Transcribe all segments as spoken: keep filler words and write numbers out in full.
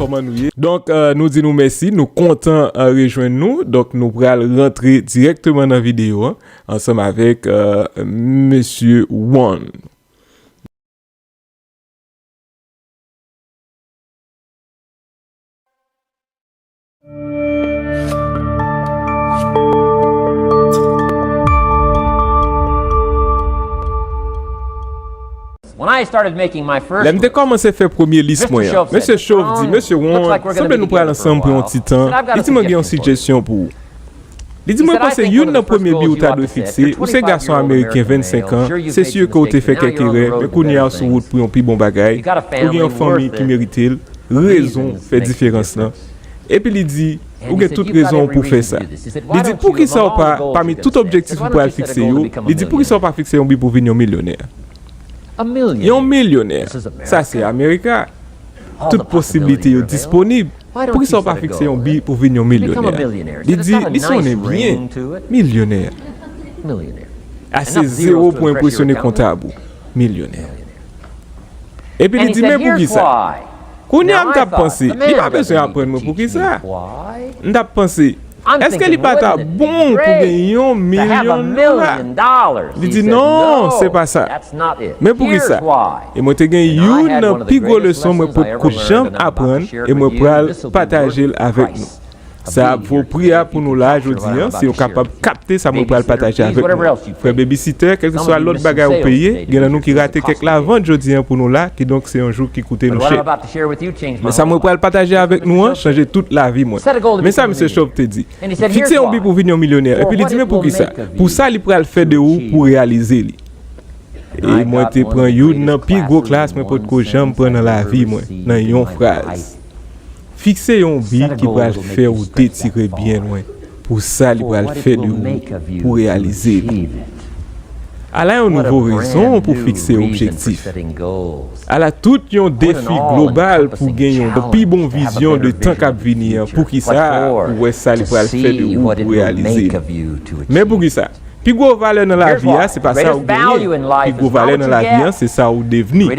Kòman nou ye? Donk, euh, nou di nou mèsi, nou kontan, euh, rejwenn nou. Donk, nou pral rantre dirèkteman nan videyo a, ansanm avèk, euh, mesye Won. When I started making my first Lè m te kòmanse fè premye lis mwen an, mesye Chauve di, "Mesye Won, sanble nou pral ansanm pou yon ti tan." Li di, "Mwen gen yon sijesyon pou ou." Li di, "Mwen panse youn nan premye bi ou ta dwe fikse, ou se gason ameriken vennsenk an, se si ke ou te fè kèk erè, men kounye a ou sou wout pou yon pi bon bagay, ou gen yon fanmi ki merite l, rezon fè diferans lan." Epi li di, "Ou gen tout rezon pou fè sa." Li di, "Poukisa ou pa, pami tout objektif ou pral fikse yo, li di, poukisa ou pa fikse yon bi pou vin yon milyonè?" Yon milyonè. Sa se Amerika. Tout posiblite yo disponib. Poukisa w pa fikse yon bi pou vin yon milyonè? Li di, li sonnen byen, milyonè. Ase zewo pou enpresyone kontab ou, milyonè. Epi li di, "Men poukisa?" Kounye a m t ap panse, li pa bezwen aprann mwen poukisa. M t ap panse, èske li pa ta bon pou gen yon milyon dola? Li di, "Non, se pa sa." Men poukisa? E mwen te gen youn nan pi gwo leson mwen potko janm aprann, e mwen pral pataje l avèk nou. Sa ap vo pri a pou nou la jodi an, si nou kapab kapte sa mwen pral pataje avèk nou. Frè Babysitter, kèlkeswa lòt bagay ou peye, gen nan nou ki rate kèk lavant jodi an pou nou la, kidonk se yon jou ki koute nou chè. Men sa mwen pral pataje avèk nou an chanje tout lavi mwen. Men sa mesye Chauve te di, "Fikse yon bi pou vin yon milyonè." Epi li di, "Men poukisa?" Pou sa li pral fè de ou pou reyalize li. E mwen te pran youn nan pi gwo klas mwen potko janm pran nan lavi mwen, nan yon fraz. Fikse yon bi ki pral fè w detire byen lwen pou sa li pral fè de ou pou reyalize li. Ala yon nouvo rezon pou fikse objektif. Ala tout yon defi global pou gen yon pi bon vizyon de tan k ap vini an. Poukisa? Pou wè sa li pral fè de ou pou reyalize li. Men poukisa? Pi gwo valè nan lavi a, se pa sa ou genyen. Pi gwo valè nan lavi a, se sa ou devni.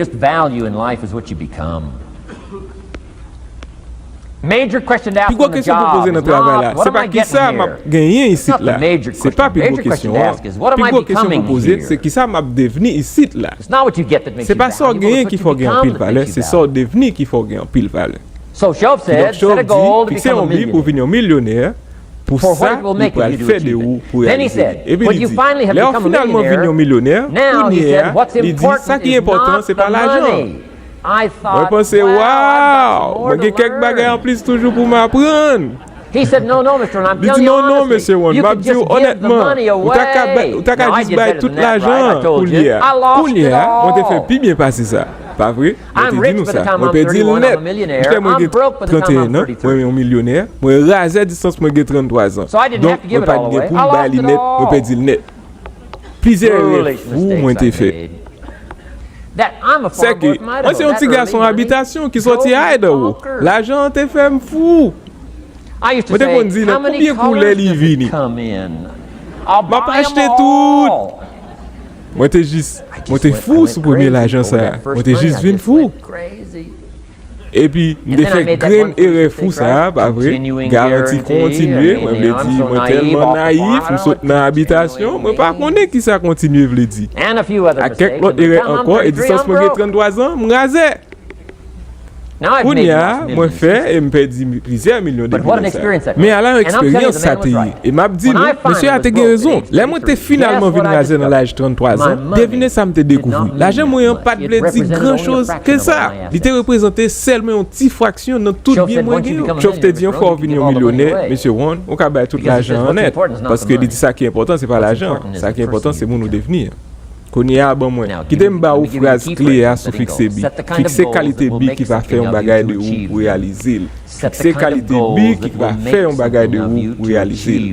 Pi gwo kesyon pou poze nan travay la, se pa kisa m ap genyen isit la. Se pa pi gwo kesyon an. Pi gwo kesyon pou poze, se kisa m ap devni isit la. Se pa sa w genyen ki fè w gen anpil valè, se sa w devni ki fè w gen anpil valè. Kidonk, Chauve di, fikse yon bi pou w vin yon milyonè, pou sa li pral fè de ou pou reyalize li. Epi li di, lè w finalman vin yon milyonè, kounye a, li di, sa ki enpòtan, se pa lajan. Mwen panse, waw, mwen gen kèk bagay anplis toujou pou m aprann. Li di, "Non, non, mesye Won, m ap di w onètman, ou ta ka bay, ou ta ka jis bay tout lajan an kounye a." Kounye a, mwen te fè pi byen pase sa. Pa vre? Mwen te di nou sa. Mwen pèdi l nèt. Monchè, mwen gen trannteyen an, mwen yon milyonè, mwen razè distans mwen gen tranntwa zan. Donk, mwen pa t gen pou m bay li nèt, mwen pèdi l nèt. Plizyè erè fou mwen te fè. Sèke, mwen se yon ti gason abitasyon ki sòti Idaho. Lajan an te fè m fou. Mwen te konn di, "Nan konbyen koulè li vini? M ap achte tout." Mwen te jis, mwen te fou sou premye lajan sa a. Mwen te jis vin fou. Epi, m te fè grenn erè fou sa a, pa vre? Garanti kontinye, mwen vle di, mwen tèlman nayif, m sot nan abitasyon, mwen pa konnen kisa kontinye vle di. Ak kèk lòt erè ankò, e distans mwen gen tranntwa zan, m razè. Kounye a, mwen fè e m pèdi plizyè milyon depi lè sa. Men ala yon eksperyans sa te ye. E m ap di nou, mesye a te gen rezon. Lè mwen te finalman vin razè nan laj tranntwa zan, devine sa m te dekouvri. Lajan mwen an pa t vle di gran choz ke sa. Li te reprezante sèlman yon ti fraksyon nan tout byen mwen gen yo. Chauve te di, "Yon fwa w vin yon milyonè, mesye Won, ou ka bay tout lajan an nèt." Paske li di sa ki enpòtan, se pa lajan an. Sa ki enpòtan, se moun ou devni an. Kounye a, ban mwen, kite m ba ou fraz kle a sou fikse bi. Fikse kalite bi ki va fè yon bagay de ou pou reyalize l. Fikse kalite bi ki va fè yon bagay de ou pou reyalize l.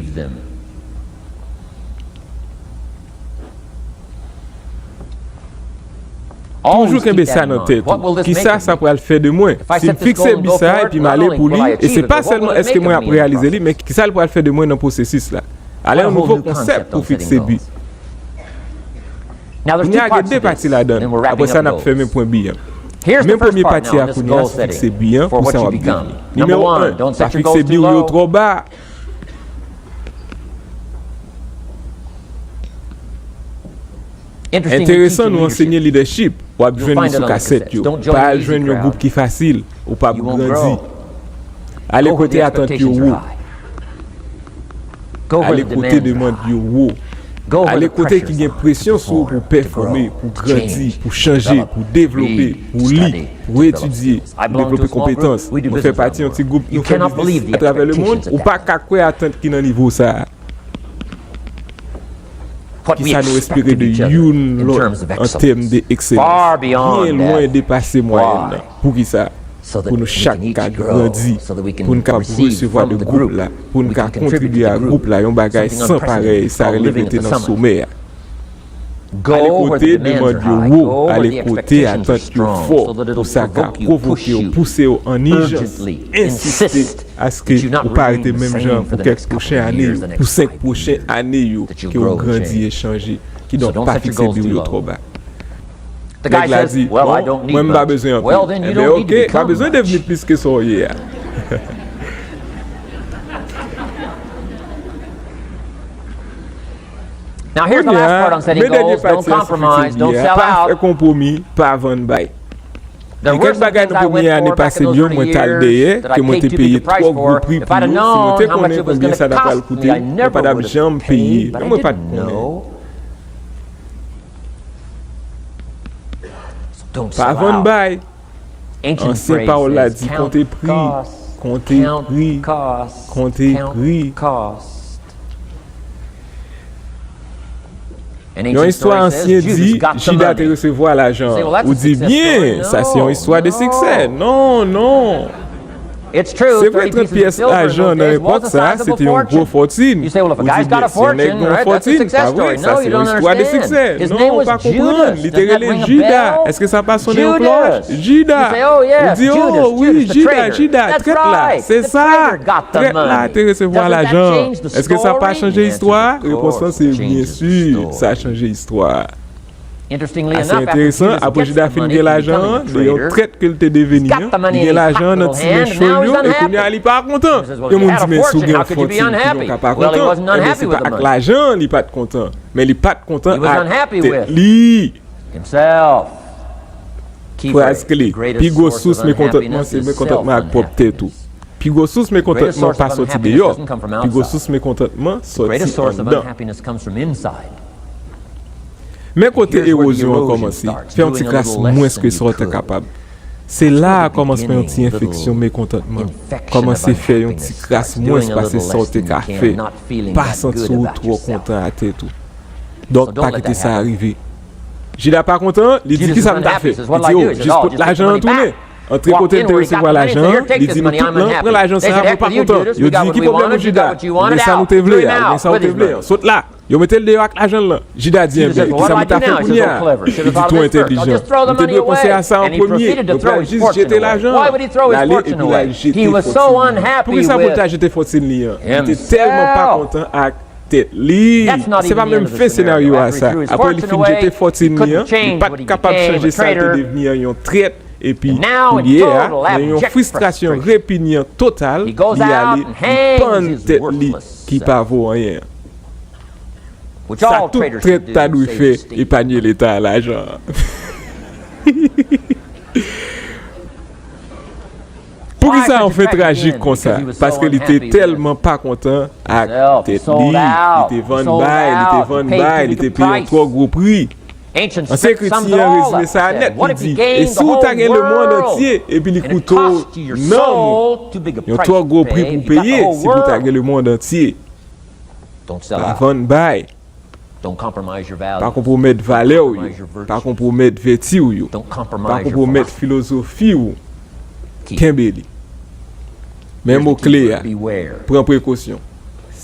Toujou kenbe sa nan tèt ou. Kisa sa pral fè de mwen? Si m fikse bi sa a epi m ale pou li, e se pa sèlman èske mwen ap reyalize li, men kisa l pral fè de mwen nan pwosesis la? Ale yon nouvo konsèp pou fikse bi. Kounye a gen de pati ladan l. Apre sa, n ap fèmen pwen bi an. Men premye pati a kounye a, se fikse bi an pou sa w ap devni. Nimewo en, pa fikse bi w yo twò ba. Enteresan, nou ansenye lidèchip. W ap jwenn li sou kasèt yo. Pa al jwenn yon gwoup ki fasil, ou p ap grandi. Ale kote atant yo wo. Ale kote demann yo wo. Ale kote ki gen presyon sou ou pou pèfòme, pou grandi, pou chanje, pou devlope, pou li, pou etidye, pou devlope konpetans. Nou fè pati yon ti gwoup, nou fè biznis atravè lemonn. Ou pa ka kwè atant ki nan nivo sa a. Kisa nou espere de youn lòt an tèm de ekselans? Byen lwen depase mwayèn nan. Poukisa? Pou nou chak ka grandi, pou nou kapab resevwa de gwoup la, pou nou ka kontribye a gwoup la, yon bagay san parèy, sa rele rete nan somè a. Ale kote demann yo wo, ale kote atant yo fò, pou sa ka pwovoke w, pouse w an ijans, ensiste aske ou pa rete menm jan pou kèk pwochen ane yo, pou senk pwochen ane yo, ke w grandi e chanje. Kidonk, pa fikse bi w yo twò ba. Nèg la di, bon, mwen m pa bezwen anpil. Enben, oke, pa bezwen devni plis ke sa w ye a. Kounye a, men dènye pati a sou fikse bi a, pa fè konpwomi, pa vann bay. Gen kèk bagay nan premye ane pase m yo, mwen t al dèyè, ke mwen te peye twò gwo pri pou yo. Si mwen te konnen konbyen sa ta pral koute, mwen pa t ap janm peye. Men mwen pa t konnen. Pa vann bay. Ansyen pawòl la di, konte pri, konte pri, konte pri. Yon istwa ansyen di, Jida te resevwa lajan an. Ou di, byen, sa se yon istwa de siksè. Non, non. Se vre, trant pyès lajan nan epòk sa a, se te yon gwo fòtin. Ou di, byen, si yon nèg gen yon fòtin, pa vre, sa se yon istwa de siksè. Non, ou pa konprann. Li te rele Jida. Èske sa pa sonnen yon klòch? Jida. Ou di, o, wi, Jida, Jida, trèt la. Se sa. Trèt la te resevwa lajan an. Èske sa pa chanje istwa a? Repons lan se, byen si, sa chanje istwa a. Ase enteresan, apre Jida fin gen lajan an, de yon trèt ke l te deveni an, li gen lajan an nan ti men cho l yo, e kounye a li pa kontan. Yon moun di, men si w gen yon fòtin, kijan w ka pa kontan? Enben, se pa ak lajan an li pa t kontan, men li pa t kontan ak tèt li. Fraz kle, pi gwo sous mekontantman se mekontantman ak pwòp tèt ou. Pi gwo sous mekontantman pa sòti deyò, pi gwo sous mekontantman sòti anndan. Men kote ewozyon an kòmanse, fè yon ti kras mwens ke sa w te kapab. Se la a kòmansman yon ti enfeksyon mekontantman kòmanse fè yon ti kras mwens pase sa w te ka fè. Pa santi w twò kontan a tèt ou. Donk, pa kite sa rive. Jida pa kontan, li di, kisa m ta fè? Li di, o, jis pot lajan an tounen. Antre kote l te resevwa lajan an, li di, nou tout lan, pran lajan sa a, mwen pa kontan. Yo di, ki pwoblèm ou, Jida? Ou gen sa nou te vle a, ou gen sa ou te vle a. Sot la. Yo mete l deyò ak lajan l lan. Jida di, enben, kisa m ta fè kounye a? Li di, twò entèlijan. M te dwe panse a sa an premye. Mwen pral jis jete lajan an. L ale epi l al jete fòtin li an. Poukisa pou l ta jete fòtin li an? Li te tèlman pa kontan ak tèt li. Se pa menm fen senaryo a sa. Apre li fin jete fòtin li an, li pa t kapab chanje sa l te devni an, yon trèt. Epi, kounye a, nan yon fristrasyon, repinyan total, li ale, li pann tèt li ki pa vo anyen an. Sa tout trèt ta dwe fè, epanye Leta a lajan an. Poukisa yon fen trajik konsa? Paske li te tèlman pa kontan ak tèt li, li te vann bay, li te vann bay, li te peye yon twò gwo pri. Ansyen kretyen an rezime sa a nèt, li di, e si w ta gen lemonn antye, epi li koute w nanm ou, yon twò gwo pri pou w peye, si w ta gen lemonn antye. Pa vann bay. Pa konpwomèt valè w yo. Pa konpwomèt vèti w yo. Pa konpwomèt filozofi w. Kenbe li. Men mo kle a, pran prekosyon.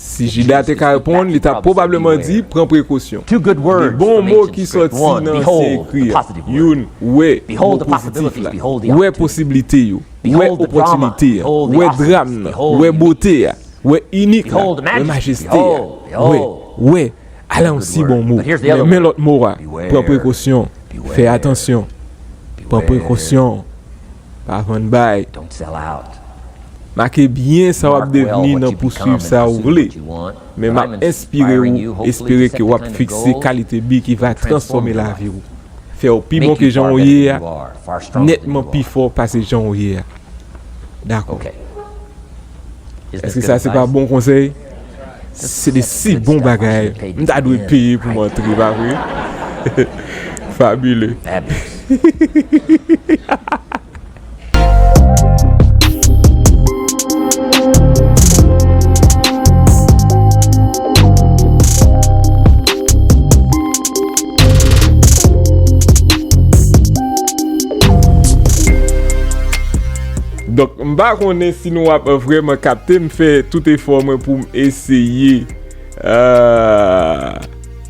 Si Jida te ka reponn, li t ap pwobableman di, pran prekosyon. De bon mo ki sòti nan ansyen ekri a. Youn, wè mo pozitif la. Wè posiblite yo. Wè opòtinite a. Wè dram nan. Wè bote a. Wè inik la. Wè majeste a. Wè. Wè. Ala yon si bon mo. Men, men lòt mo a. Pran prekosyon. Fè atansyon. Pran prekosyon. Pa vann bay. Make byen sa w ap devni nan pouswiv sa ou vle. Men m ap enspire w, espere ke w ap fikse kalite bi ki va transfòme lavi w. Fè w pi bon ke jan w ye a, nètman pi fò pase jan w ye a. Dakò. Èske sa se pa bon konsèy? Se de si bon bagay. M ta dwe peye pou m antre, pa vre? Fabile. Donk, m pa konnen si nou ap vrèman kapte, m fè tout efò mwen pou m eseye, euh,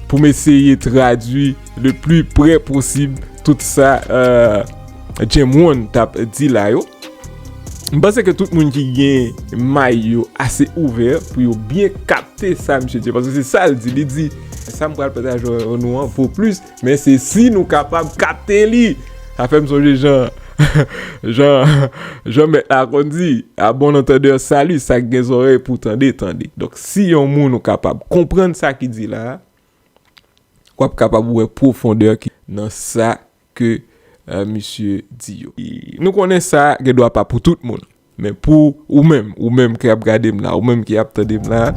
pou m eseye tradui le pli prè posib tout sa, euh, Jim Rohn t ap di la yo. M panse ke tout moun ki gen may yo ase ouvè pou yo byen kapte sa misye di, paske se sa l di. Li di, sa m pral pataje avèk nou an vo plis, men se si nou kapab kapte li. Sa fè m sonje jan, jan, jan mèt la konn di, à bon entendeur, salut, sa k gen zòrèy pou tande, tande. Donk, si yon moun ou kapab konprann sa ki di la, w ap kapab wè pwofondè ki nan sa ke, euh, misye di yo. Nou konnen sa gen dwa pa pou tout moun. Men pou ou menm, ou menm ki ap gade m la, ou menm ki ap tande m la,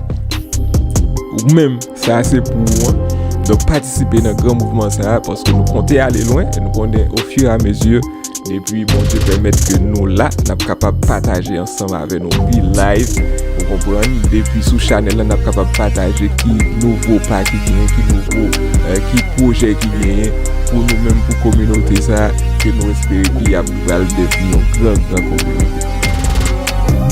ou menm, sa se pou ou an. Donk, patisipe nan gran mouvman sa a, paske nou konte ale lwen, e nou konnen ofiramezi, depi Bondye pèmèt ke nou la, n ap kapab pataje ansanm avè nou pi live, ou konprann, depi sou chanèl la, n ap kapab pataje ki nouvo pa ki genyen, ki nouvo, euh, ki pwojè ki genyen pou nou menm, pou kominote sa, ke nou espere ki ap pral devni yon gran, gran kominote.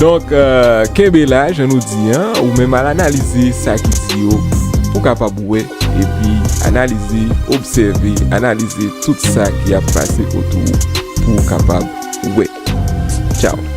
Donk, euh, kenbe la, jan nou di an, ou menm al analize sa ki di yo, pou kapab wè, epi analize, obsève, analize tout sa ki ap pase otou ou, pou w kapab wè. Tchaw.